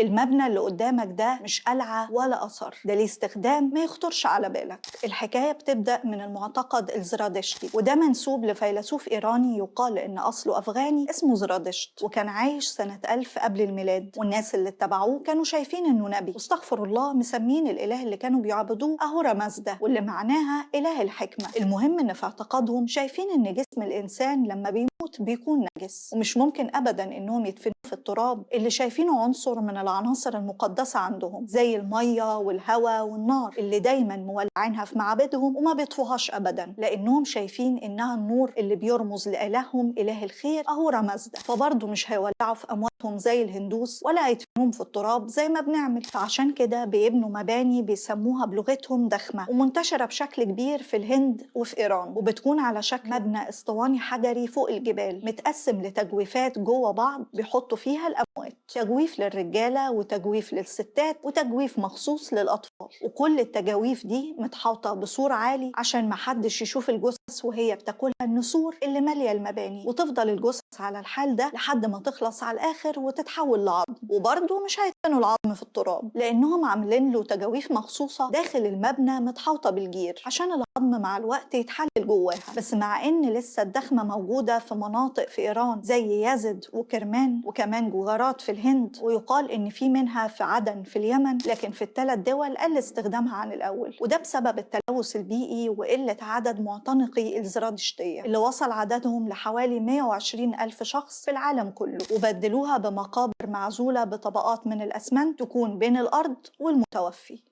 المبنى اللي قدامك ده مش قلعة ولا أثر، ده ليه استخدام ما يخطرش على بالك. الحكاية بتبدأ من المعتقد الزرادشتي، وده منسوب لفيلسوف إيراني يقال إن أصله أفغاني اسمه زرادشت، وكان عايش سنة 1000 قبل الميلاد. والناس اللي اتبعوه كانوا شايفين إنه نبي، واستغفر الله مسمين الإله اللي كانوا بيعبدوه أهورا مازدا، واللي معناها إله الحكمة. المهم إن في اعتقادهم شايفين إن جسم الإنسان لما بيموت بيكون نجس، ومش ممكن أبدا إنهم يدفنوه في التراب اللي شايفينه عنصر من العناصر المقدسة عندهم، زي المية والهواء والنار اللي دايما مولعينها في معابدهم وما بيطفوهاش أبدا، لأنهم شايفين إنها النور اللي بيرمز لإلههم إله الخير أهورا مازدا. فبرضه مش هيولعوا في أمواتهم زي الهندوس ولا هيدفنوهم في التراب زي ما بنعمل. فعشان كده بيبنوا مباني بيسموها بلغتهم دخمة، ومنتشرة بشكل كبير في الهند وفي إيران، وبتكون على شكل مبنى اسطواني حجري فوق الجبال متقسم لتجويفات جوه بعض بيحطوا فيها الأموات، تجويف للرجالة وتجويف للستات وتجويف مخصوص للأطفال. وكل التجاويف دي متحوطة بسور عالي عشان ما حدش يشوف الجثث وهي بتاكلها النسور اللي مالية المباني، وتفضل الجثث على الحال ده لحد ما تخلص على الآخر وتتحول لعظم. وبرضه مش هيدفنوا العظم في التراب لأنهم عاملين له تجاويف مخصوصة داخل المبنى متحوطة بالجير عشان العظم مع الوقت يتحلل جواها. بس مع إن لسه الدخمة موجودة في مناطق في إيران زي يزد وكرمان، وكمان جوجارات في الهند، ويقال إن في منها في عدن في اليمن، لكن في الثلاث دول قل استخدامها عن الأول، وده بسبب التلوث البيئي وقلة عدد معتنقي الزرادشتية اللي وصل عددهم لحوالي 120 ألف شخص في العالم كله، وبدلوها بمقابر معزولة بطبقات من الأسمنت تكون بين الأرض والمتوفي.